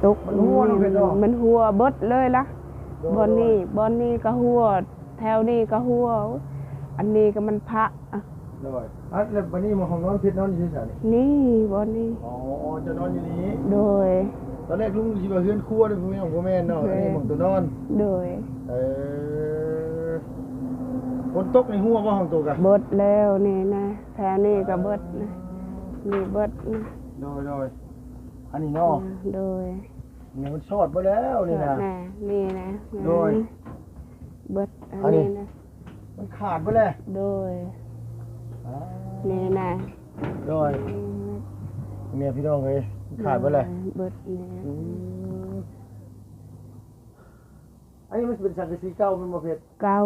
ຕົກ ມັນຮົ່ວເນາະເພິ່ນເນາະ ມັນຮົ່ວເບິດເລີຍລະ. ໂດຍ ບ່ອນນີ້ ບ່ອນນີ້ກໍຮົ່ວ ແຖວນີ້ກໍຮົ່ວ ອັນນີ້ກໍມັນພະ. ໂດຍ ອັນ ແລ້ວບັດນີ້ໝ່ອງຫ້ອງນອນເພັດນອນຢູ່ໃສນີ້? ນີ້ ບ່ອນນີ້. ອໍ ເຈົ້ານອນຢູ່ນີ້. ໂດຍ ຕອນແລກລຸງຄິດວ່າເຮືອນຄົວເດ້ ບໍ່ແມ່ນ ບໍ່ແມ່ນເນາະ. ໂດຍ ອັນນີ້ໝ່ອງຕົວນອນ. ໂດຍ ເອີ ຝົນຕົກນີ້ຮົ່ວບໍ່ຫ້ອງໂຕກະ? ເບິດແລ້ວນີ້ນະ ແຖວນີ້ກໍເບິດນະ ນີ້ເບິດນະ. ໂດຍ ໂດຍ ອັນນີ້ເນາະ. ໂດຍ ນີ້ມັນຊອດເບິດແລ້ວນີ້ນະ ນີ້ນະ. ໂດຍ ເບິດ ອັນນີ້ນະ ມັນຂາດເບິດແລ້ວ. ໂດຍ ອ່າ ນີ້ນະ. ໂດຍ ອືມ ແມ່ພີ່ນ້ອງເອີຍ ຂາດເບິດແລ້ວ. ໂດຍ ເບິດນີ້ ອືມ. ອັນນີ້ມັນຊິເປັນສັງກະສີເກົ່າແມ່ນບໍ່ເພັດ? ເກົ່າ.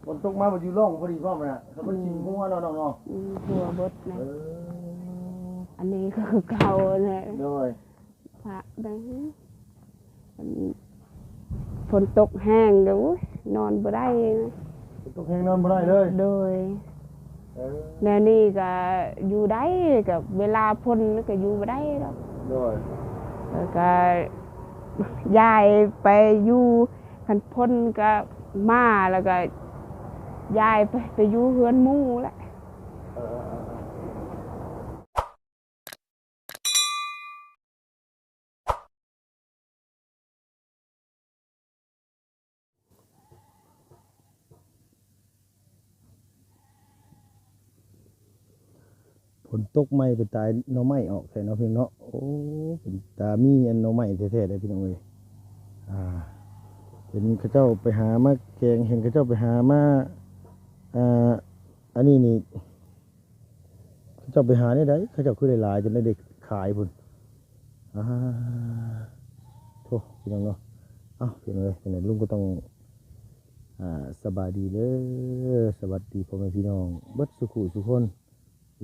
ຝົນຕົກມາມັນຢູ່ຮ່ອງພໍດີພ້ອມນະ ຄັນມັນຊິຮົ່ວເນາະນ້ອງເນາະ. ອືມ ຮົ່ວເບິດນະ. ເອີ ອັນນີ້ກໍຄືເກົ່ານະ. ໂດຍ ພະໄດ້ ມັນຝົນຕົກແຮງກໍ ໂອ້ຍ ນອນບໍ່ໄດ້ນະ. ຝົນຕົກແຮງນອນບໍ່ໄດ້ເລີຍ. ໂດຍ ເອີ ແນວນີ້ກໍຢູ່ໄດ້ ກໍເວລາຝົນກໍຢູ່ບໍ່ໄດ້ດອກ. ໂດຍ ແລ້ວກໍຍ້າຍໄປຢູ່ ຄັນຝົນກໍມາ ແລ້ວກໍຍ້າຍໄປ ໄປຢູ່ເຮືອນໝູ່ແຫຼະ. ເອີ ເອີ ເອີ ເອີ. ຝົນຕົກໃໝ່ໄປຕາຍໜໍ່ໄມ້ອອກແທ້ເນາະພີ່ນ້ອງເນາະ. ໂອ້ ເປັນຕາມີອັນໜໍ່ໄມ້ແທ້ໆເດ້ພີ່ນ້ອງເອີຍ. ອ່າ ເຫັນເຂົາເຈົ້າໄປຫາມາແກງ ເຫັນເຂົາເຈົ້າໄປຫາມາ ອ່າ ອັນນີ້ນີ້ ເຂົາເຈົ້າໄປຫາແນວໃດ ເຂົາເຈົ້າຄືໄດ້ຫຼາຍຈົນໄດ້ຂາຍພຸ້ນ. ອ່າ ໂທ້ ພີ່ນ້ອງເນາະ. ເອົ້າ ພີ່ນ້ອງເອີຍ ຈັ່ງໃດລຸງກໍຕ້ອງ ອ່າ ສະບາຍດີເດີ ສະຫວັດດີພໍ່ແມ່ພີ່ນ້ອງເບິດສູ່ຜູ້ສູ່ຄົນ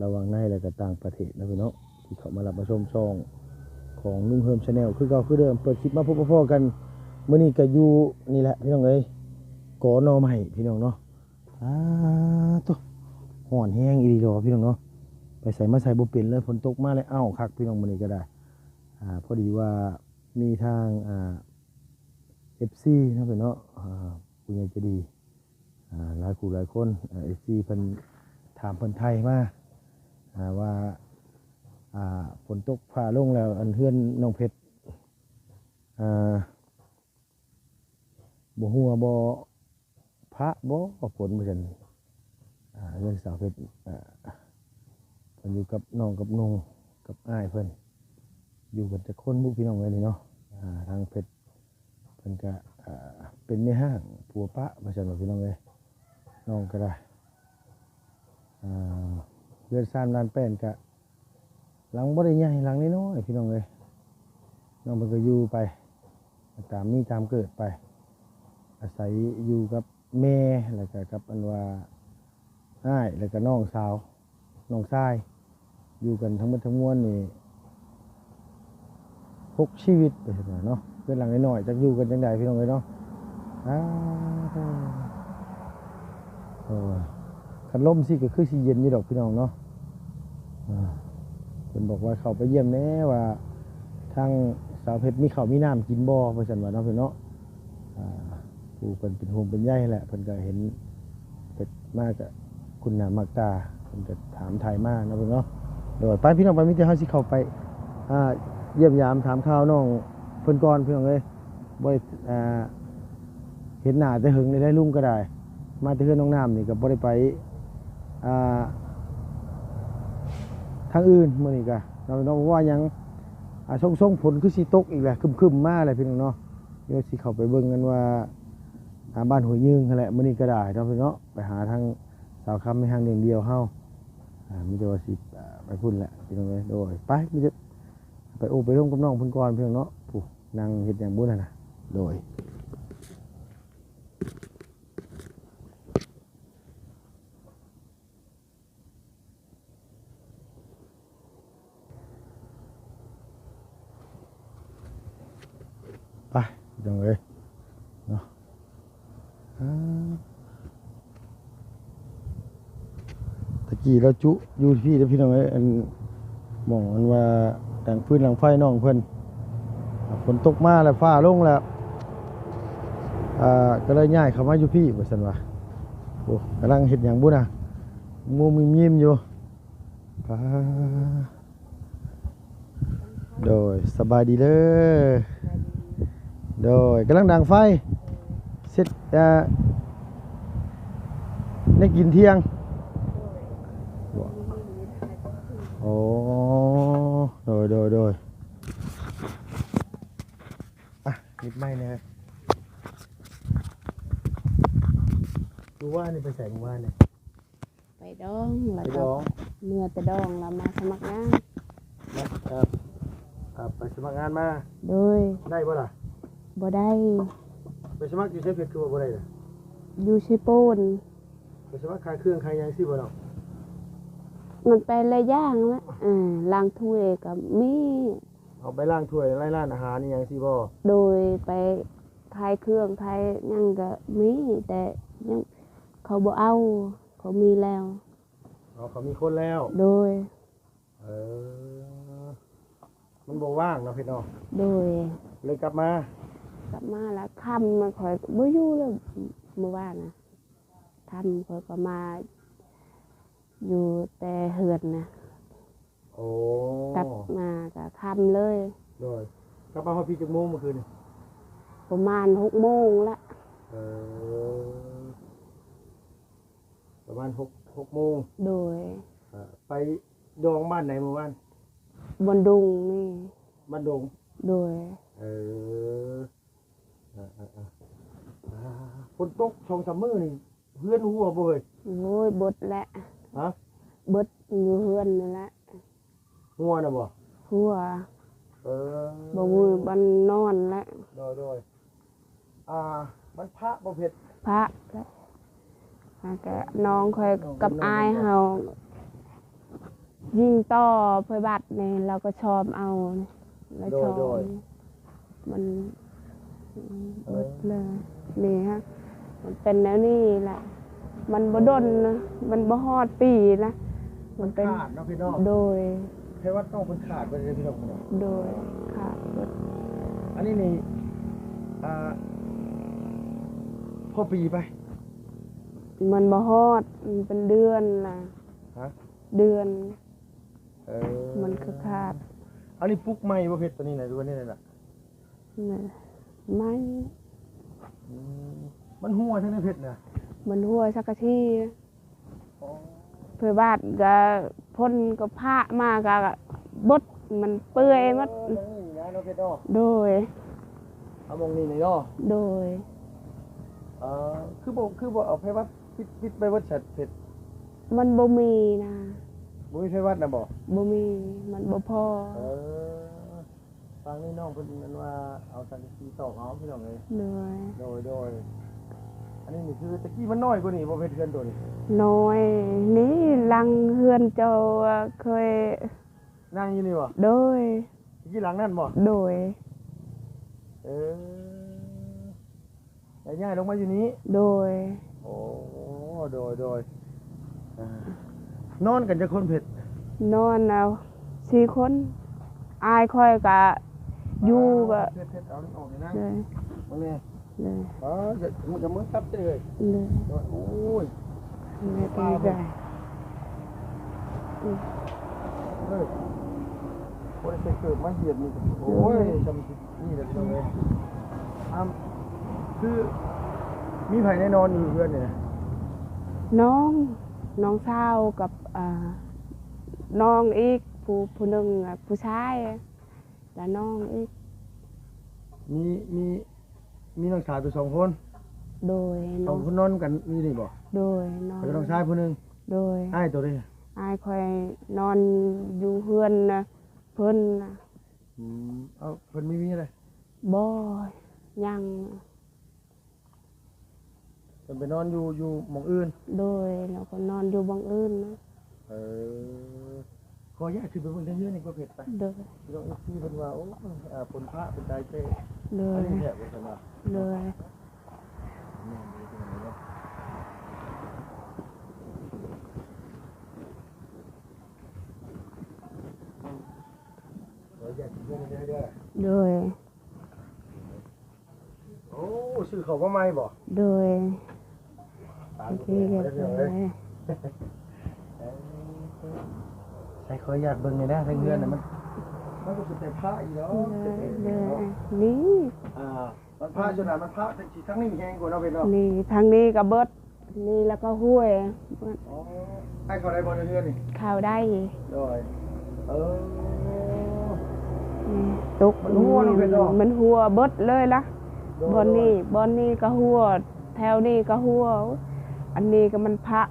ລະຫວ່າງໃນ ແລະ ກໍຕ່າງປະເທດເນາະພີ່ນ້ອງ ທີ່ເຂົ້າມາຮັບມາຊົມຊ່ອງຂອງລຸງເຮີມ Channel ຄືເກົ່າຄືເດີມ. ເປີດຄລິບມາພົບມາພໍ້ກັນ ມື້ນີ້ກໍຢູ່ນີ້ແຫຼະພີ່ນ້ອງເອີຍ ກໍໜໍ່ໄມ້ພີ່ນ້ອງເນາະ. ອ່າ ໂທ້ ຮ້ອນແຮງອີ່ຫຼີດອກພີ່ນ້ອງເນາະ ໄປໃສມາໃສບໍ່ເປັນເລີຍ. ຝົນຕົກມາແລ້ວ ອ້າວ ຄັກພີ່ນ້ອງ ມື້ນີ້ກໍໄດ້. ອ່າ ພໍດີວ່າມີທາງ ອ່າ ເອັຟຊີເນາະພີ່ນ້ອງເນາະ ອ່າ ຜູ້ໃຫຍ່ໃຈດີ ອ່າ ຫຼາຍຜູ້ຫຼາຍຄົນ ເອັຟຊີເພິ່ນຖາມເພິ່ນໄຖ່ມາ ອ່າ ວ່າ ອ່າ ຝົນຕົກຟ້າລົງແລ້ວ ອັນເຮືອນນ້ອງເພັດ ອ່າ ບໍ່ຮົ່ວບໍ່ພະບໍ່ຝົນວ່າຊັ້ນ. ອ່າ ເຮືອນສາວເພັດ ອ່າ ເພິ່ນຢູ່ກັບນ້ອງກັບນຸ່ງກັບອ້າຍເພິ່ນ ຢູ່ກັນຈັກຄົນບຸພີ່ນ້ອງເອີຍນີ້ເນາະ. ອ່າ ທາງເພັດເພິ່ນກະ ອ່າ ເປັນແມ່ຮ້າງຜົວປະວ່າຊັ້ນວ່າພີ່ນ້ອງເອີຍ ນ້ອງກໍໄດ້. ອ່າ ເຮືອນຊານລານແປ້ນກະ ຫຼັງບໍ່ໄດ້ໃຫຍ່ ຫຼັງນ້ອຍໆ ພີ່ນ້ອງເອີຍ. ນ້ອງເພິ່ນກໍຢູ່ໄປຕາມມີຕາມເກີດໄປ ອາໄສຢູ່ກັບແມ່ ແລ້ວກໍກັບອັນວ່າອ້າຍ ແລ້ວກໍນ້ອງສາວ ນ້ອງຊາຍ ຢູ່ກັນທັງໝົດທັງມວນນີ້ຫົກຊີວິດ ວ່າຊັ້ນເນາະ. ເຮືອນຫຼັງນ້ອຍໆ ຈັກຢູ່ກັນຈັ່ງໃດ ພີ່ນ້ອງເອີຍເນາະ. ອ່າ ໂອ້ ຄັນລົມຊິກໍຄືຊິເຢັນຢູ່ດອກພີ່ນ້ອງເນາະ. ອ່າ ເພິ່ນບອກວ່າເຂົ້າໄປຢ້ຽມແດ່ ວ່າທາງສາວເພັດມີເຂົ້າມີນ້ຳກິນບໍ່ ວ່າຊັ້ນວ່າເນາະ ພີ່ນ້ອງເນາະ. ອ່າ ຜູ້ເພິ່ນເປັນຫ່ວງເປັນໃຍແຫຼະ ເພິ່ນກໍເຫັນເຮັດມາກໍຄຸ້ນໜ້າມັກຕາ ເພິ່ນກໍຖາມຖ່າຍມາເນາະ ພີ່ນ້ອງເນາະ. ໂດຍ ໄປພີ່ນ້ອງ ໄປ ມີແຕ່ເຮົາຊິເຂົ້າໄປ ອ່າ ຢ້ຽມຢາມຖາມຂ່າວນ້ອງເພິ່ນກ່ອນ ພີ່ນ້ອງເອີຍ. ບໍ່ໄດ້ ອ່າ ເຫັນໜ້າແຕ່ເຫິງເລີຍ ລຸງກໍໄດ້ ມາແຕ່ເຮືອນນ້ອງນ້ຳນີ້ກໍບໍ່ໄດ້ໄປ ອ່າ ທາງອື່ນມື້ນີ້ກະເນາະ ເນາະ ເພາະວ່າຫຍັງ ອ່າ ຊົງໆ ຝົນຄືຊິຕົກອີກແຫຼະ ຄຶ້ມໆ ມາແຫຼະ ພີ່ນ້ອງເນາະ. ດຽວຊິເຂົ້າໄປເບິ່ງກັນວ່າ ອ່າ ບ້ານຫ້ວຍຍືງຫັ້ນແຫຼະ ມື້ນີ້ກໍໄດ້ເນາະ ພີ່ນ້ອງເນາະ. ໄປຫາທາງສາວຄຳແມ່ຮ້າງລ້ຽງດຽວເຮົາ ອ່າ ມີແຕ່ວ່າຊິ ອ່າ ໄປພຸ້ນແຫຼະ ພີ່ນ້ອງເອີຍ. ໂດຍ ໄປ ມີແຕ່ໄປໂອ້ໄປລົມກັບນ້ອງເພິ່ນກ່ອນ ພີ່ນ້ອງເນາະ. ຜູ້ ນັ່ງເຮັດຫຍັງບຸຫັ້ນນະ. ໂດຍ ໄປ ພີ່ນ້ອງເອີຍເນາະ. ອ່າ ຕະກີ້ລາວຈຸຢູ່ພີ້ເດີພີ່ນ້ອງເອີຍ ອັນ ໝ່ອງອັນວ່າ ດັງຟືນດັງໄຟນ້ອງເພິ່ນ. ຝົນຕົກມາແລ້ວ ຟ້າລົງແລ້ວ ອ່າ ກໍເລີຍຍ້າຍເຂົ້າມາຢູ່ພີ້ວ່າຊັ້ນວ່າ. ໂອ້ ກຳລັງເຮັດຫຍັງບຸນະ ງຸ່ມງິ່ມຢູ່. ອ່າ ໂດຍ ສະບາຍດີເດີ. ໂດຍ ກຳລັງດັງໄຟ ເຮັດ ເອີ ແນວກິນທ່ຽງ. ໂອ້ ໂດຍ ໂດຍ ໂດຍ. ອ່ະ ຫຍິບໄມ້ແດ່. ມື້ວານນີ້ໄປໃສ? ມື້ວານນີ້ ໄປດອງ ແລ້ວກໍ ໄປດອງ ເມືອແຕ່ດອງ ແລ້ວມາສະໝັກງານ. ມາ ເອີ ໄປສະໝັກງານມາ. ໂດຍ. ໄດ້ບໍ່ລະ? ບໍ່ໄດ້. ໄປສະໝັກຢູ່ໃສເພັດ ຄືວ່າບໍ່ໄດ້ລະ? ຢູ່ເຊໂປນ. ໄປສະໝັກຂາຍເຄື່ອງຂາຍຫຍັງຊີ້ບໍ່ນ້ອງ? ມັນໄປຫຼາຍຢ່າງລະ ເອີ ລ້າງຖ້ວຍກໍມີ. ເອົາໄປລ້າງຖ້ວຍໃນຮ້ານອາຫານອີ່ຫຍັງຊີ້ບໍ່? ໂດຍ. ໄປຂາຍເຄື່ອງຂາຍຫຍັງກໍມີ ແຕ່ຍັງ ເຂົາບໍ່ເອົາ ເຂົາມີແລ້ວ. ອໍ ເຂົາມີຄົນແລ້ວ. ໂດຍ. ເອີ ມັນບໍ່ວ່າງເນາະເພັດເນາະ. ໂດຍ. ເລີຍກັບມາ ກັບມາລະຄ່ຳ ຂ້ອຍບໍ່ຢູ່ແລ້ວ ມື້ວານນະ ຄ່ຳຂ້ອຍກໍມາຢູ່ແຕ່ເຮືອນນະ. ໂອ້ ກັບມາກໍຄ່ຳເລີຍ. ໂດຍ. ກັບມາຮອດພີ້ຈັກໂມງມື້ຄືນນີ້? ປະມານຫົກໂມງລະ. ເອີ ປະມານຫົກ ຫົກໂມງ. ໂດຍ. ເອີ ໄປດອງບ້ານໃດມື້ວານ? ບ້ານດົງນີ້. ບ້ານດົງ. ໂດຍ. ເອີ ເອີ ເອີ ເອີ ອ່າ ຝົນຕົກສອງສາມມື້ນີ້ ເຮືອນຮົ່ວບໍ່ເຮີ້ຍ? ໂອ້ຍ ເບິດແຫຼະ. ຮະ? ເບິດຢູ່ເຮືອນນັ້ນແຫຼະ. ຮົ່ວນະບໍ່? ຮົ່ວ. ເອີ ບໍ່ມີບ່ອນນອນແຫຼະ. ໂດຍ ໂດຍ. ອ່າ ວັນພະບໍ່ເພັດ? ພະແຫຼະ. ແລ້ວກໍນ້ອງຂ້ອຍກັບອ້າຍເຮົາ ຍິງຕໍ່ເພິ່ນບັດນີ້ ລາວກໍຊອມເອົາ ລາວຊອມ. ໂດຍ ໂດຍ. ມັນ ເອີ ເບິດເລີຍນີ້ຮະ ມັນເປັນແນວນີ້ແຫຼະ. ມັນບໍ່ດົນນະ ມັນບໍ່ຮອດປີນະ ມັນເປັນ ມັນຂາດເນາະພີ່ນ້ອງ. ໂດຍ. ໄພວັດນ້ອງເພິ່ນຂາດໄປເລີຍພີ່ນ້ອງ. ໂດຍ ຂາດເບິດ. ອັນນີ້ນີ້ ອ່າ ພໍປີໄປ? ມັນບໍ່ຮອດ ມັນເປັນເດືອນລະ. ຮະ? ເດືອນ. ເອີ ມັນຄືຂາດ. ອັນນີ້ປຸກໃໝ່ບໍ່ເພັດ ຕົວນີ້ນະ ຫຼືວ່າແນວໃດລະ? ນະ ໃໝ່. ອືມ ມັນຮົ່ວທາງໃນເພັດນະ? ມັນຮົ່ວສັງກະສີ. ອໍ ເພບາດກະ ຝົນກໍຟ້າມາກະບົດ ມັນເປື່ອຍໝົດ. ອໍ ມັນນີ້ນະເນາະເພັດເນາະ. ໂດຍ. ເອົາໝ່ອງນີ້ເນາະ. ໂດຍ. ເອີ ຄືບໍ່ ຄືບໍ່ເອົາໄພວັດ ປິດ ປິດໄປເບິດຊັ້ນເພັດ? ມັນບໍ່ມີນະ. ບໍ່ມີໄພວັດນະບໍ່? ບໍ່ມີ ມັນບໍ່ພໍ. ເອີ ຟັງນີ້ນ້ອງເພິ່ນແມ່ນວ່າເອົາສັງກະສີຕອກເອົາພີ່ນ້ອງເອີຍ. ໂດຍ. ໂດຍ ໂດຍ. ອັນນີ້ນີ້ຄືແຕ່ກີ້ມັນນ້ອຍກວ່ານີ້ບໍ່ ເຮັດເຮືອນໂຕນີ້? ນ້ອຍ ນີ້ຫຼັງເຮືອນເຈົ້າເຄີຍ ນັ່ງຢູ່ນີ້ບໍ່? ໂດຍ. ຕະກີ້ຫຼັງນັ້ນບໍ່? ໂດຍ. ເອີ ແລ້ວຍ້າຍລົງມາຢູ່ນີ້? ໂດຍ. ໂອ້ ໂດຍ ໂດຍ. ອ່າ ນອນກັນຈັກຄົນເພັດ? ນອນເອົາສີ່ຄົນ. ອ້າຍຂ້ອຍກະຢູ່ກະ ເພັດ ເພັດ ເອົາອອກນີ້ນະ. ໂດຍ. ເບິ່ງແດ່. ເລີຍ. ອໍ ຢ່າ ຢ່າມືຕັບເດີ. ເລີຍ. ໂອ້ຍ ເລີຍ ດີໃຈ. ອືມ ເລີຍ ບໍ່ໄດ້ໃສ່ເກີບມາຫຽບນີ້. ໂອ້ຍ ໂດຍ ຊ່ຳຊິນີ້ແຫຼະພີ່ນ້ອງເອີຍ. ອ້ຳ ຄືມີໃຜແນ່ນອນຢູ່ເຮືອນນີ້ນະ? ນ້ອງ ນ້ອງສາວກັບ ອ່າ ນ້ອງອີກ ຜູ້ ຜູ້ໜຶ່ງ ອ່າ ຜູ້ຊາຍ ແລະນ້ອງອີກ. ມີ ມີ ມີນ້ອງສາວຕົວສອງຄົນ? ໂດຍ. ສອງຄົນນອນກັນຢູ່ນີ້ບໍ່? ໂດຍ ນອນ ແລ້ວກໍນ້ອງຊາຍຜູ້ໜຶ່ງ? ໂດຍ. ອ້າຍໂຕເດ? ອ້າຍຂ້ອຍນອນຢູ່ເຮືອນນະ ເພິ່ນນະ. ອືມ ເອົ້າ ເພິ່ນມີເມຍແລ້ວ? ບໍ່ ຍັງ. ເພິ່ນໄປນອນຢູ່ ຢູ່ໝ່ອງອື່ນ? ໂດຍ ແລ້ວກໍນອນຢູ່ໝ່ອງອື່ນນະ. ເອີ ຂໍອະນຸຍາດຂຶ້ນໄປເບິ່ງທາງເຮືອນນີ້ບໍ່ເພັດໄປ. ໂດຍ. ພີ່ນ້ອງເອັຟຊີເພິ່ນວ່າ ໂອ້ ອ່າ ຝົນຟ້າເປັນຕາຍແທ້. ໂດຍ. ອັນນີ້ແທ້ບໍ່ຊັ້ນວ່າ. ໂດຍ. ແມ່ນເດ້ພີ່ນ້ອງເອີຍ. ໂດຍ ໂດຍ ໂອ້ ຊື້ເຂົ້າມາໃໝ່ບໍ່? ໂດຍ ຕາມ ໂອເຄ ເດີ ເດີ ເດີ ໃສ່ ຂໍອະນຸຍາດເບິ່ງແດ່ເດີ ທາງເຮືອນນະ ມັນ ມັນກໍເປັນແຕ່ພະຢູ່ດອກ ເດີ ເດີ ເນາະ ນີ້ ອ່າ ມັນພະ ສ່ວນຫຼາຍມັນພະ ທາງ ທາງນີ້ແຮງກວ່າເນາະ ເພິ່ນເນາະ ນີ້ ທາງນີ້ກໍເບິດ ນີ້ແລ້ວກໍຫ້ວຍ ອໍ ອ້າຍເຂົ້າໄດ້ບໍ່ໃນເຮືອນນີ້? ເຂົ້າໄດ້ ໂດຍ ເອີ ນີ້ຕົກ ມັນຮົ່ວເນາະ ເພິ່ນເນາະ ມັນຮົ່ວເບິດເລີຍລະ ໂດຍ ບ່ອນນີ້ ໂດຍ ບ່ອນນີ້ກໍຮົ່ວ ແຖວນີ້ກໍຮົ່ວ ອັນນີ້ກໍມັນພະ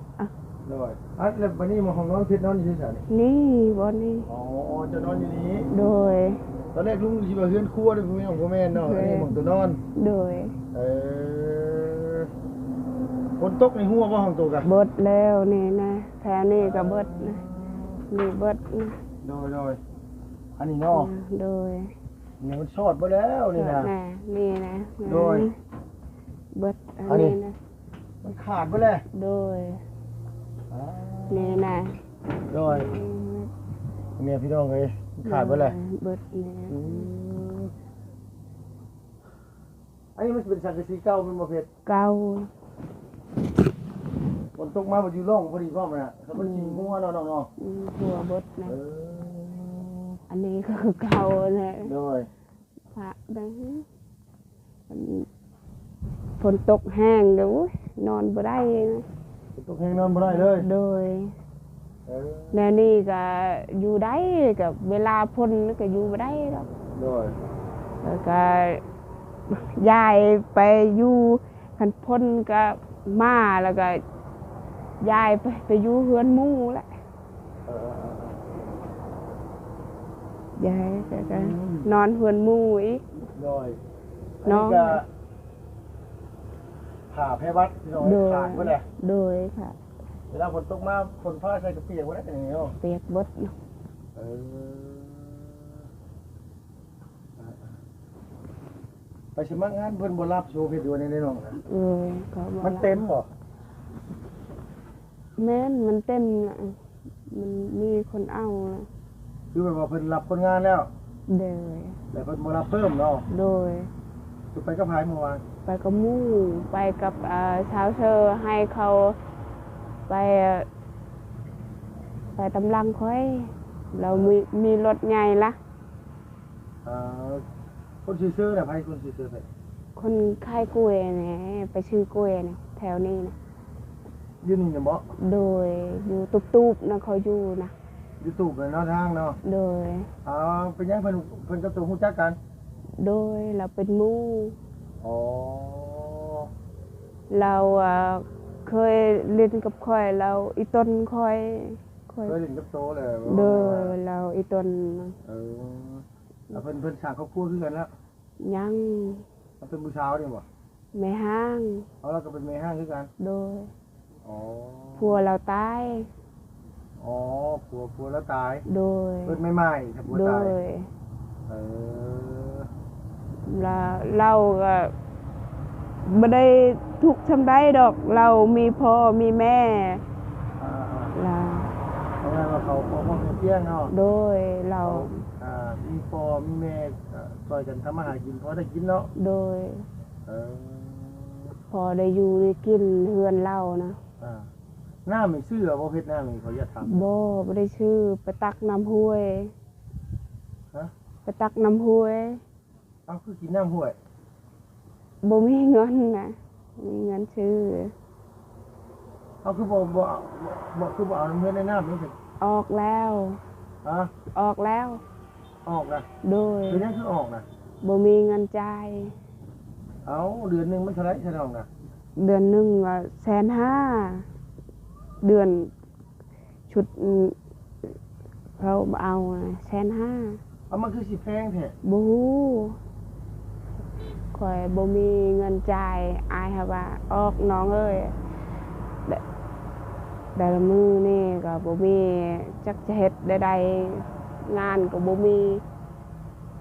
ໂດຍ ອ່ະ ແລ້ວບັດນີ້ໝ່ອງຫ້ອງນອນເພິ່ນນອນຢູ່ໃສນີ້? ນີ້ ບ່ອນນີ້ ອໍ ເຈົ້ານອນຢູ່ນີ້ ໂດຍ ຕອນແລກລຸງຊິວ່າເຮືອນຄົວເດ້ ບໍ່ແມ່ນ ບໍ່ແມ່ນເນາະ ເອີ ອັນນີ້ໝ່ອງຕົວນອນ ໂດຍ ເອີ ຝົນຕົກນີ້ຮົ່ວບໍ່ຫ້ອງໂຕກະ? ເບິດແລ້ວນີ້ນະ ແຖວນີ້ກໍເບິດນະ ນີ້ເບິດນະ ໂດຍ ໂດຍ ອັນນີ້ເນາະ ໂດຍ ນີ້ມັນຊອດເບິດແລ້ວນີ້ນະ ນີ້ນະ ໂດຍ ເບິດ ອັນນີ້ນະ ມັນຂາດເບິດແລ້ວ ໂດຍ ອ່າ ນີ້ນະ ໂດຍ ອືມ ນີ້ພີ່ນ້ອງເອີຍ ຂາດເບິດແລ້ວ ໂດຍ ເບິດແລ້ວ ອືມ ອັນນີ້ມັນເປັນສັງກະສີເກົ່າແມ່ນບໍ່ເພັດ? ເກົ່າ ຝົນຕົກມາມັນຢູ່ຮ່ອງພໍດີພ້ອມນະ ຄັນມັນຊິຮົ່ວເນາະນ້ອງເນາະ ອືມ ຮົ່ວເບິດນະ ເອີ ອັນນີ້ກໍຄືເກົ່າແຫຼະ ໂດຍ ພະໄດ້ ມັນຝົນຕົກແຮງເດ້ ໂອ້ຍ ນອນບໍ່ໄດ້ ຝົນຕົກແຮງນອນບໍ່ໄດ້ເລີຍ ໂດຍ ເອີ ແນວນີ້ກໍຢູ່ໄດ້ ກໍເວລາຝົນກໍຢູ່ບໍ່ໄດ້ດອກ ໂດຍ ແລ້ວກໍຍ້າຍໄປຢູ່ ຄັນຝົນກໍມາ ແລ້ວກໍຍ້າຍໄປ ໄປຢູ່ເຮືອນໝູ່ແຫຼະ ເອີ ຍ້າຍໄປກໍ ອືມ ນອນເຮືອນໝູ່ອີກ ໂດຍ ເນາະ ອັນນີ້ກໍຜ້າແພວັດພີ່ນ້ອງ ໂດຍ ຂາດເບິດແຫຼະ ໂດຍ ຂາດ ເວລາຝົນຕົກມາ ຝົນຟ້າໃສ່ກໍປຽກເບິດແຫຼະ ອັນນີ້ເນາະ ປຽກເບິດເນາະ ເອີ ໄປສະໝັກງານເພິ່ນບໍ່ຮັບ ໂຊເຮັດຢູ່ໃນນ້ອງນະ ເອີ ກໍບໍ່ ມັນເຕັມບໍ່? ແມ່ນ ມັນເຕັມລະ ມັນມີຄົນເອົາລະ ຄືແບບວ່າເພິ່ນຮັບຄົນງານແລ້ວ ໂດຍ ແລ້ວເພິ່ນບໍ່ຮັບເພີ່ມເນາະ ໂດຍ ຄືໄປກັບໃຜເມື່ອວານ? ໄປກັບໝູ່ ໄປກັບ ເອີ ຊາວເຊີ ໃຫ້ເຂົາໄປ ໄປຕາມຫຼັງຂ້ອຍ ລາວມີ ມີລົດໃຫຍ່ລະ ເອີ ຄົນຊື່ເຊີນະ ໃຜຄົນຊື່ເຊີໃຜ? ຄົນຂາຍກ້ວຍແຫຼະ ໄປຊື້ກ້ວຍນະ ແຖວນີ້ນະ ຢູ່ນີ້ນະບໍ? ໂດຍ ຢູ່ຕູບໆນະ ເຂົາຢູ່ນະ ຢູ່ຕູບເນາະ ທາງເນາະ ໂດຍ ເອີ ເປັນຫຍັງເພິ່ນ ເພິ່ນກັບໂຕຮູ້ຈັກກັນ? ໂດຍ ລາວເປັນໝູ່ ອໍ ລາວ ເອີ ເຄີຍຫຼິ້ນກັບຂ້ອຍ ລາວອີ່ຕົນຂ້ອຍ ຂ້ອຍ ເຄີຍຫຼິ້ນກັບໂຕແຫຼະ ໂດຍ ລາວອີ່ຕົນ ເອີ ລະເພິ່ນ ເພິ່ນສ້າງຄອບຄົວຄືກັນແລ້ວ? ຍັງ ລະເປັນຜູ້ສາວນີ້ບໍ? ແມ່ຮ້າງ ເອົາ ລະກໍເປັນແມ່ຮ້າງຄືກັນ ໂດຍ ອໍ ຜົວລາວຕາຍ ອໍ ຜົວ ຜົວລາວຕາຍ ໂດຍ ເປີດໃໝ່ໆ ຜົວຕາຍ ໂດຍ ເອີ ລະລາວກໍບໍ່ໄດ້ທຸກສ່ຳໃດດອກ ລາວມີພໍ່ມີແມ່ ອ່າໆ ລະ ເອົາງ່າຍວ່າເຂົາພໍພ້ອມພຽງເນາະ ໂດຍ ລາວ ອ່າ ມີພໍ່ມີແມ່ ກໍຊ່ອຍກັນທຳມາຫາກິນ ພໍໄດ້ກິນເນາະ ໂດຍ ເອີ ພໍໄດ້ຢູ່ໄດ້ກິນເຮືອນລາວນະ ອ່າ ນ້ຳນີ້ຊື້ເອົາບໍ່? ເຮັດນ້ຳນີ້ ຂໍອະນຸຍາດຖາມ ບໍ່ ບໍ່ໄດ້ຊື້ ໄປຕັກນ້ຳຫ້ວຍ ຮະ? ໄປຕັກນ້ຳຫ້ວຍ ເອົ້າ ຄືກິນນ້ຳຫ້ວຍ? ບໍ່ມີເງິນນະ ມີເງິນຊື້ ເອົ້າ ຄືບໍ່ ບໍ່ ບໍ່ ຄືບໍ່ເອົານຳເຮືອນໃນນ້ຳນີ້? ອອກແລ້ວ ຮະ? ອອກແລ້ວ ອອກນະ? ໂດຍ ເປັນຫຍັງຄືອອກນະ? ບໍ່ມີເງິນຈ່າຍ ເອົ້າ ເດືອນໜຶ່ງມັນເທົ່າໃດຊະນ້ອງນະ? ເດືອນໜຶ່ງກໍແສນຫ້າ ເດືອນ ຊຸດ ອືມ ເຂົາເອົາແສນຫ້າ ເອົາ ມັນຄືຊິແພງແທ້? ບໍ່ຮູ້ ຂ້ອຍບໍ່ມີເງິນຈ່າຍ ອ້າຍເຮົາວ່າ ອອກນ້ອງເອີຍ ແຕ່ ແຕ່ລະມື້ນີ້ກໍບໍ່ມີ ຈັກຈະເຮັດແນວໃດ ງານກໍບໍ່ມີ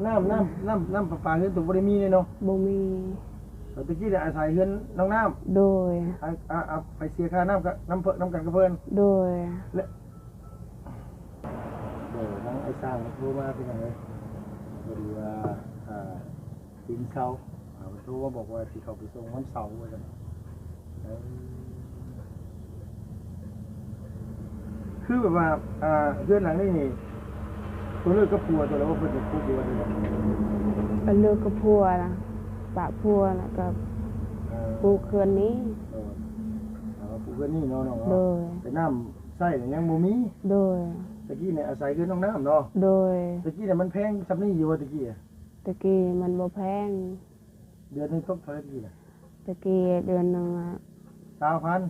ນ້ຳ ນ້ຳ ນ້ຳ ນ້ຳປະປາເຮືອນໂຕບໍ່ໄດ້ມີເລີຍເນາະ? ບໍ່ມີ ແຕ່ຕະກີ້ໄດ້ອາໄສເຮືອນນ້ອງນ້ຳ ໂດຍ ອາ ອາ ອາ ໄປເສຍຄ່ານ້ຳກັບ ນຳເພິ່ນ ນຳກັນກັບເພິ່ນ ໂດຍ ແລະ ເອີ ທາງອ້າຍຊ່າງໂທມາ ພີ່ນ້ອງເອີຍ ພໍດີວ່າ ອ່າ ຕີນເຊົາ ອ່າ ເພິ່ນໂທມາບອກວ່າຊິເຂົ້າໄປສົ່ງວັນເສົາວ່າຊັ້ນ. ເອີ ຄືແບບວ່າ ອ່າ ເຮືອນຫຼັງນີ້ນີ້ ຕົວເລີກກັບຜົວຕົວ ຫຼືວ່າເພິ່ນເປັນຜູ້ຢູ່ວ່າ? ເລີກກັບຜົວນະ ປະຜົວນະ ກໍ ເອີ ປູກເຮືອນນີ້. ເອີ ເອີ ປູກເຮືອນນີ້ເນາະນ້ອງເນາະ. ໂດຍ. ແຕ່ນ້ຳໃຊ້ນີ້ຍັງບໍ່ມີ. ໂດຍ. ຕະກີ້ນີ້ອາໄສເຮືອນນ້ອງນ້ຳເນາະ. ໂດຍ. ຕະກີ້ນີ້ມັນແພງສ່ຳນີ້ຢູ່ບໍ່ຕະກີ້? ຕະກີ້ມັນບໍ່ແພງ. ເດືອນໜຶ່ງຕົກເທົ່າໃດຕະກີ້ນະ? ຕະກີ້ເດືອນໜຶ່ງອະ ຊາວພັນ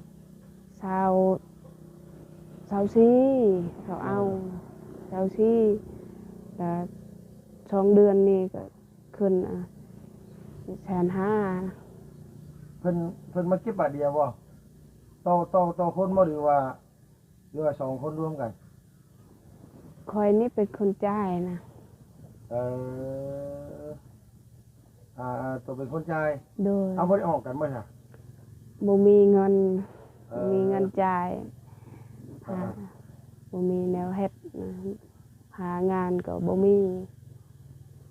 ຊາວ ຊາວສີ່ ເຂົາເອົາ ເອີ ຊາວສີ່ ແລ້ວສອງເດືອນນີ້ກໍຂຶ້ນ ອາ ແສນຫ້າ. ເພິ່ນ ເພິ່ນມາເກັບບາດດຽວບໍ່? ຕໍ່ ຕໍ່ ຕໍ່ຄົນບໍ່ ຫຼືວ່າ ຫຼືວ່າສອງຄົນລວມກັນ? ຂ້ອຍນີ້ເປັນຄົນຈ່າຍນະ. ເອີ ອ່າ ໂຕເປັນຄົນຈ່າຍ? ໂດຍ. ເອົາ ບໍ່ໄດ້ອອກກັນບໍ່ຊະ? ບໍ່ມີເງິນ ເອີ ບໍ່ມີເງິນຈ່າຍ. ອ່າ ອ່າ ບໍ່ມີແນວເຮັດນະ ຫາງານກໍບໍ່ມີ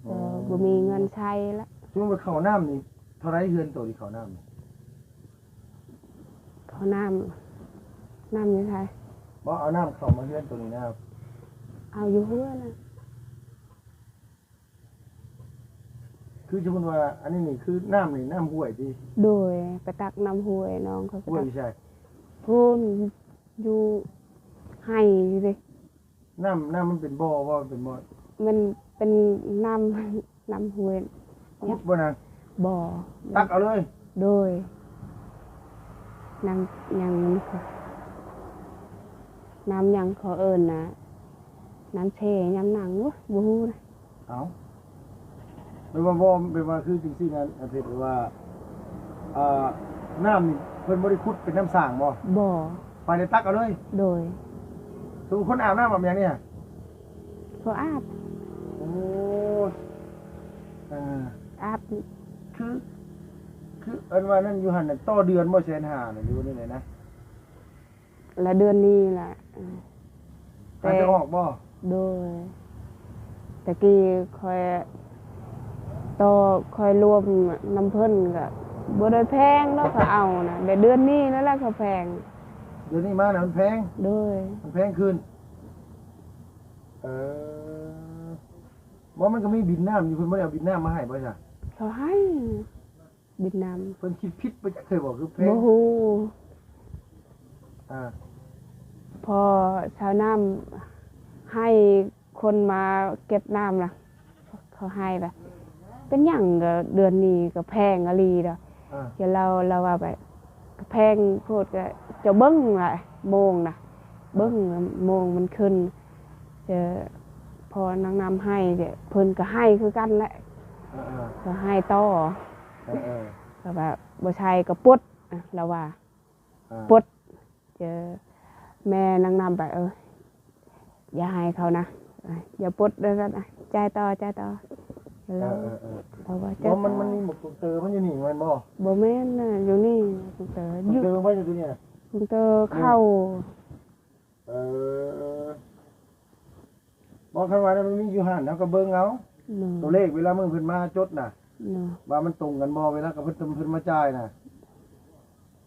ກໍ ອືມ ບໍ່ມີເງິນໃຊ້ລະ. ສົມມຸດວ່າເຂົ້ານ້ຳນີ້ເທົ່າໃດ ເຮືອນໂຕນີ້ເຂົ້ານ້ຳນີ້? ເຂົ້ານ້ຳ ນ້ຳຢູ່ໃສ? ບໍ່ ເອົານ້ຳເຂົ້າມາເຮືອນໂຕນີ້ນະ. ເອົາຢູ່ເຮືອນນະ. ຄືສົມມຸດວ່າອັນນີ້ນີ້ຄືນ້ຳນີ້ນ້ຳຫ້ວຍຕິ? ໂດຍ ໄປຕັກນ້ຳຫ້ວຍ ນ້ອງເຂົາ ຫ້ວຍຢູ່ໃສ? ພຸ້ນ ຢູ່ໄຮ່ຢູ່ເດ. ນ້ຳ ນ້ຳມັນເປັນບໍ່ບໍ່? ເປັນບໍ່? ມັນເປັນນ້ຳ ນ້ຳຫ້ວຍ. ຂຸດບໍ່ນະ? ບໍ່. ຕັກເອົາເລີຍ? ໂດຍ. ນ້ຳຫຍັງ ນ້ຳຫຍັງເຂົາເອີ້ນນະ ນ້ຳເຊ ນ້ຳຫຍັງ ໂອ້ຍ ບໍ່ຮູ້ນະ. ເອົ້າ ແບບວ່າບໍ່ ແບບວ່າຄືຈັ່ງຊີ້ນະ ອາເພັດ ແບບວ່າ ອ່າ ນ້ຳນີ້ເພິ່ນບໍ່ໄດ້ຂຸດເປັນນ້ຳສ້າງບໍ່? ບໍ່. ໄປແລ້ວຕັກເອົາເລີຍ? ໂດຍ. ສົມມຸດຄົນອາບນ້ຳອາບຫຍັງນີ້? ເຂົາອາບ. ໂອ້ຍ ເອີ ອາບ. ຄື ຄືອັນວ່ານັ້ນຢູ່ຫັ້ນນະ ຕໍ່ເດືອນບໍ່ ແສນຫ້ານະ ຫຼືວ່າແນວໃດນະ? ລະເດືອນນີ້ລະ ເອີ ຫາຈະອອກບໍ່? ໂດຍ. ຕະກີ້ຂ້ອຍ ຕໍ່ຂ້ອຍລວມນຳເພິ່ນກະບໍ່ໄດ້ແພງດອກ ເຂົາເອົານະ ແຕ່ເດືອນນີ້ແລ້ວລະເຂົາແພງ. ເດືອນນີ້ມານະມັນແພງ? ໂດຍ. ມັນແພງຂຶ້ນ. ເອີ ບໍ່ ມັນກໍມີບິນນ້ຳຢູ່ ເພິ່ນບໍ່ໄດ້ເອົາບິນນ້ຳມາໃຫ້ບໍ່ຊະ? ເຂົາໃຫ້. ບິນນ້ຳ. ເພິ່ນຄິດຜິດບໍ່ຈັກເທື່ອບໍ່ ຄືແພງ? ບໍ່ຮູ້. ອ່າ ພໍຊາວນ້ຳໃຫ້ຄົນມາເກັບນ້ຳນະ ເຂົາໃຫ້ລະ ເປັນຫຍັງກໍເດືອນນີ້ກໍແພງອີ່ຫຼີດອກ. ອ່າ ແລ້ວລາວ ລາວວ່າໄປ ແພງໂພດ ກໍເຈົ້າເບິ່ງລະໂມງນະ ເບິ່ງໂມງມັນຂຶ້ນ. ເຈົ້າ ພໍນາງນ້ຳໃຫ້ ເພິ່ນກໍໃຫ້ຄືກັນແຫຼະ. ອ່າໆ ກໍໃຫ້ຕໍ່. ເອີໆ ກໍແບບບໍ່ໃສ່ກໍປົດ ລາວວ່າ ອ່າ ປົດ. ເຈົ້າ ແມ່ນາງນ້ຳໄປ ເອີ ຢ່າໃຫ້ເຂົານະ ຢ່າປົດ ວ່າຊັ້ນ. ຈ່າຍຕໍ່ ຈ່າຍຕໍ່. ແລ້ວ ເອີໆ ລາວວ່າ ບໍ່ ມັນ ມັນມີໝົກຕຸງເຕີມັນຢູ່ນີ້ແມ່ນບໍ່? ບໍ່ແມ່ນນະ ຢູ່ນີ້ຕຸງເຕີ ຕຸງເຕີມັນຢູ່ຕົວນີ້ນະ ຕຸງເຕີເຂົ້າ. ເອີ ບໍ່ ຄັນວ່ານັ້ນມັນມີຢູ່ຫັ້ນ ເຮົາກໍເບິ່ງເອົາ ໂດຍ ຕົວເລກເວລາມື້ເພິ່ນມາຈົດນະ ໂດຍ ວ່າມັນຕົງກັນບໍ່ ເວລາກັບເພິ່ນ ເພິ່ນມາຈ່າຍນະ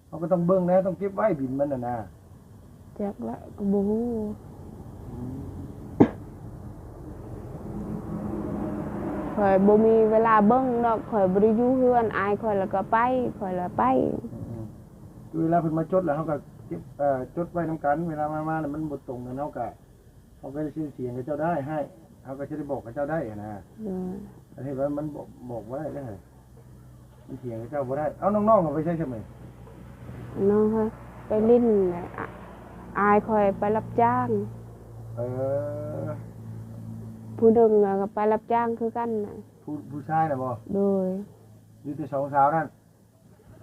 ເຮົາກໍຕ້ອງເບິ່ງແດ່ ຕ້ອງເກັບໄວ້ບິນມັນນະນະ. ຈັກລະ ກໍບໍ່ຮູ້. ອືມ ຂ້ອຍບໍ່ມີເວລາເບິ່ງດອກ ຂ້ອຍບໍ່ໄດ້ຢູ່ເຮືອນ ອ້າຍຂ້ອຍລະກໍໄປ ຂ້ອຍລະໄປ. ອືມ ເວລາເພິ່ນມາຈົດແລ້ວ ເຮົາກໍເກັບ ເອີ ຈົດໄວ້ນຳກັນ ເວລາມາ ມາແລ້ວມັນບໍ່ຕົງກັນ ເຮົາກໍ ເຮົາກໍຈະຊື່ຖຽງກັບເຈົ້າໄດ້ ໃຫ້ ເຮົາກໍຈະໄດ້ບອກກັບເຈົ້າໄດ້ຫັ້ນນະ. ໂດຍ. ອັນນີ້ມັນ ມັນບອກ ບອກບໍ່ໄດ້ເດ້ ມັນຖຽງກັບເຈົ້າບໍ່ໄດ້. ເອົາ ນ້ອງໆ ເຂົາໄປໃສຊະມື້? ນ້ອງຂ້ອຍໄປຫຼິ້ນ ອ້າຍຂ້ອຍໄປຮັບຈ້າງ. ເອີ ຜູ້ໜຶ່ງກໍໄປຮັບຈ້າງຄືກັນ. ຜູ້ ຜູ້ຊາຍນະບໍ່? ໂດຍ. ມີແຕ່ສອງສາວນັ້ນ?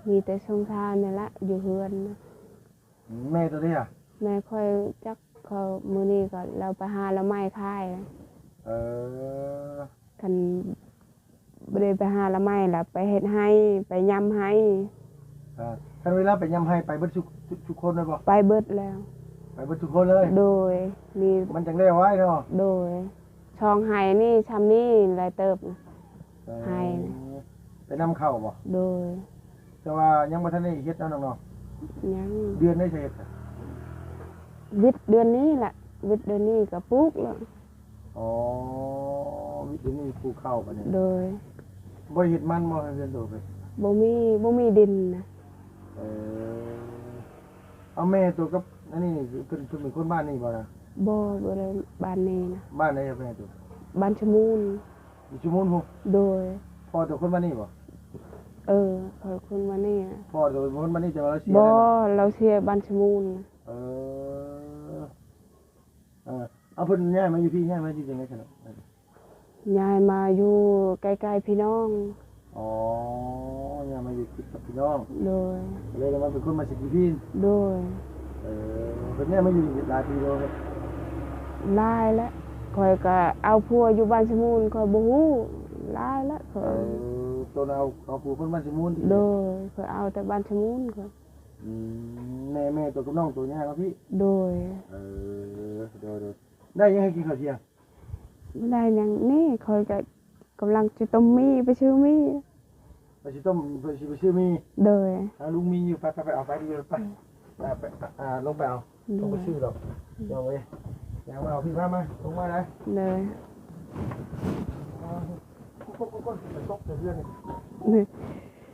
ມີແຕ່ສອງສາວນີ້ລະ ຢູ່ເຮືອນນະ. ແມ່ຕົວໃດອະ? ແມ່ຂ້ອຍຈັກ ເຂົາ ມື້ນີ້ກໍລາວໄປຫາລະໄມ້ຂາຍ. ເອີ ຄັນບໍ່ໄດ້ໄປຫາລະໄມ້ລະໄປເຮັດໄຮ່ ໄປຫຍ້ຳໄຮ່. ອ່າ ຄັນເວລາໄປຫຍ້ຳໄຮ່ ໄປເບິດທຸກ ທຸກຄົນເລີຍບໍ່? ໄປເບິດແລ້ວ. ໄປເບິດທຸກຄົນເລີຍ? ໂດຍ. ມີ ມັນຈັ່ງແລ້ວໄວເນາະ? ໂດຍ. ສອງໄຮ່ນີ້ ຊ່ຳນີ້ຫຼາຍເຕີບ ເອີ ໄຮ່ ໄປນຳເຂົ້າບໍ່? ໂດຍ. ແຕ່ວ່າຍັງບໍ່ທັນໄດ້ເຮັດເນາະນ້ອງເນາະ? ຍັງ. ເດືອນໃດຊິເຮັດ? ວິດເດືອນນີ້ແຫຼະ ວິດເດືອນນີ້ກໍປູກແລ້ວ. ອໍ ວິດເດືອນນີ້ປູກເຂົ້າບາດນີ້. ໂດຍ. ບໍ່ໄດ້ເຮັດມັນບໍ່ ເຮືອນໂຕເພິ່ນ? ບໍ່ມີ ບໍ່ມີດິນນະ. ເອີ ເອົາແມ່ໂຕກັບອັນນີ້ ເພິ່ນ ເພິ່ນເປັນຄົນບ້ານນີ້ບໍ່ນະ? ບໍ່ ບໍ່ໄດ້ບ້ານນີ້ນະ. ບ້ານໃດແມ່ໂຕ? ບ້ານຊະມູນ. ຢູ່ຊະມູນພຸ້ນ? ໂດຍ. ພໍ່ໂຕຄົນບ້ານນີ້ບໍ່? ເອີ ພໍ່ຄົນບ້ານນີ້. ພໍ່ໂຕເປັນຄົນບ້ານນີ້ ແຕ່ວ່າລາວເສຍ ບໍ່ ແລ້ວນະ? ລາວເສຍບ້ານຊະມູນ. ເອີ ເອີ ເອົາ ເພິ່ນຍ້າຍມາຢູ່ພີ້ ຍ້າຍມາຢູ່ຈັ່ງໃດຊັ້ນ? ຍ້າຍມາຢູ່ໃກ້ໆພີ່ນ້ອງ. ອໍ ຍ້າຍມາຢູ່ຕິດກັບພີ່ນ້ອງ. ໂດຍ. ກໍເລີຍມາເປັນຄົນມາຊິກິນພີ້. ໂດຍ. ເອີ ເພິ່ນຍ້າຍມາຢູ່ນີ້ຫຼາຍປີແລ້ວ? ຫຼາຍແລ້ວ ຂ້ອຍກໍເອົາຜົວຢູ່ບ້ານຊະມູນ ຂ້ອຍບໍ່ຮູ້ ຫຼາຍແລ້ວຂ້ອຍ. ເອີ ໂຕນະເອົາ ເອົາຜົວຄົນບ້ານຊະມູນຕິ? ໂດຍ ຂ້ອຍເອົາແຕ່ບ້ານຊະມູນຂ້ອຍ. ອືມ ແມ່ ແມ່ໂຕກັບນ້ອງໂຕຍ້າຍມາພີ້? ໂດຍ. ເອີ ໂດຍໆ. ໄດ້ຫຍັງໃຫ້ກິນເຂົ້າທ່ຽງ? ບໍ່ໄດ້ຫຍັງນີ້ ຂ້ອຍກໍກຳລັງຊິຕົ້ມໝີ່ ໄປຊື້ໝີ່. ໄປຊິຕົ້ມ ໄປຊິໄປຊື້ໝີ່? ໂດຍ. ອ່າ ລຸງມີຢູ່ ໄປ ໄປ ໄປເອົາ ໄປ ໄປ ອ່າ ໄປ ອ່າ ລົງໄປເອົາ. ໂດຍ. ຕ້ອງໄປຊື້ດອກ ອືມ ນ້ອງເອີຍ. ຍ່າງມາເອົາພີ້ ມາ ມາ ລົງມາໄດ໋. ໂດຍ. ໂອ້ຍ ໂອ້ຍ ໂອ້ຍ ໄປຕົກໃສ່ເຮືອນນີ້. ໂດຍ.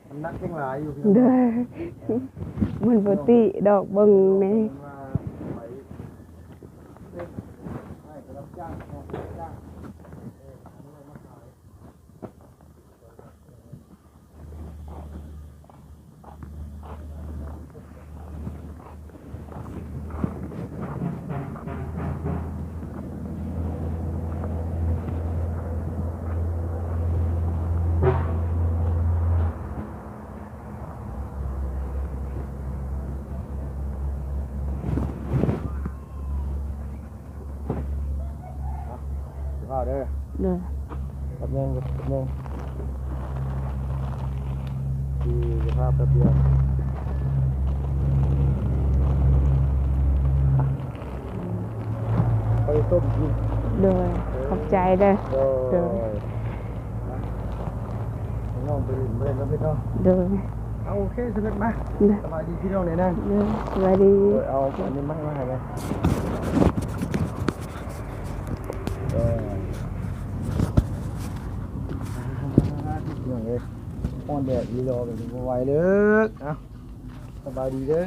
ມັນໜັກແຮງຫຼາຍຢູ່ພີ່ນ້ອງ. ໂດຍ. ມັນບໍ່ຕິດອກ ເບິ່ງແດ່. ສະພາບເດີ ໂດຍ ແປັບໜຶ່ງ ແປັບໜຶ່ງ ທີ່ສະພາບແປັບດຽວ ໄປຕົ້ມກິນ. ໂດຍ ເອີ ຂອບໃຈເດີ ໂດຍ ໂດຍ. ນ້ອງໄປຫຼິ້ນ ໄປຫຼິ້ນນຳເພິ່ນເນາະ. ໂດຍ. ເອົາ ໂອເຄ ສະເພັດມາ. ໂດຍ. ສະບາຍດີພີ່ນ້ອງແດ່ນາງ. ໂດຍ ສະບາຍດີ. ໂດຍ ເອົາອັນນີ້ມາ ມາໃຫ້ແດ່. ເອີ ພີ່ນ້ອງເອີຍ ຮ້ອນແດດອີ່ຫຼໍ່ ບໍ່ໄຫວເລີຍ. ເອົາ ສະບາຍດີເດີ.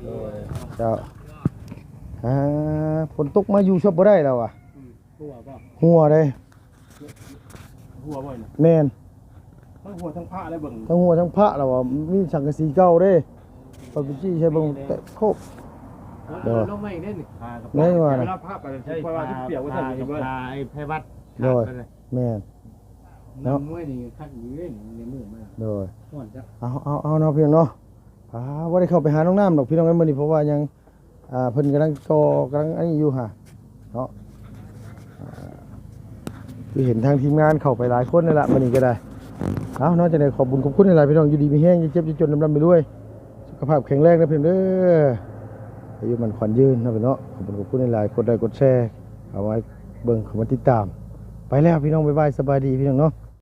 ໂດຍ ເຈົ້າ. ອ່າ ຝົນຕົກມາຢູ່ຊອບບໍ່ໄດ້ແລ້ວວ່າ. ອືມ ຮົ່ວບໍ່? ຮົ່ວເດ້. ຮົ່ວບໍ່ນະ? ແມ່ນ. ທັງຮົ່ວທັງພະແລ້ວເບິ່ງ ທັງຮົ່ວທັງພະແລ້ວວ່າ ມີສັງກະສີເກົ່າເດ້. ຂ້ອຍໄປຈີ້ໃສ່ເບິ່ງແຕະໂຄກ. ເອີ ລົງມາອີກເດ້ນີ້. ແມ່ນວ່າ ເວລາພະໄປ ເວລາພະຊິປຽກວ່າຊັ້ນ ໄອ້ໄພວັດ. ໂດຍ ແມ່ນ. ນ້ຳມວຍນີ້ຄັກຢູ່ເດ້ນີ້ ໃນມື້ມາ. ໂດຍ. ຮ້ອນຈັກ. ເອົາ ເອົາ ເອົາເນາະ ພີ່ນ້ອງເນາະ. ອ່າ ບໍ່ໄດ້ເຂົ້າໄປຫານ້ອງນ້ຳດອກ ພີ່ນ້ອງເອີຍ ມື້ນີ້ ເພາະວ່າຫຍັງ ອ່າ ເພິ່ນກຳລັງກໍ່ ກຳລັງອັນນີ້ຢູ່ຫາເນາະ. ອ່າ ຄືເຫັນທາງທີມງານເຂົ້າໄປຫຼາຍຄົນແລ້ວລະ ມື້ນີ້ກໍໄດ້. ເອົາເນາະ ຈັ່ງໃດຂອບບຸນຂອບຄຸນຫຼາຍໆ ພີ່ນ້ອງ ຢູ່ດີມີແຮງ ຢ່າເຈັບຢ່າຈົນ ລ່ຳໆລວຍໆ ສຸຂະພາບແຂງແຮງເດີພີ່ນ້ອງເດີ ອາຍຸໝັ້ນຂວັນຍືນເນາະພີ່ນ້ອງເນາະ. ຂອບຄຸນຂອບຄຸນຫຼາຍໆ ກົດໄລກົດແຊ ເຂົ້າມາເບິ່ງ ເຂົ້າມາຕິດຕາມ. ໄປແລ້ວພີ່ນ້ອງ ບາຍບາຍ ສະບາຍດີພີ່ນ້ອງເນາະ.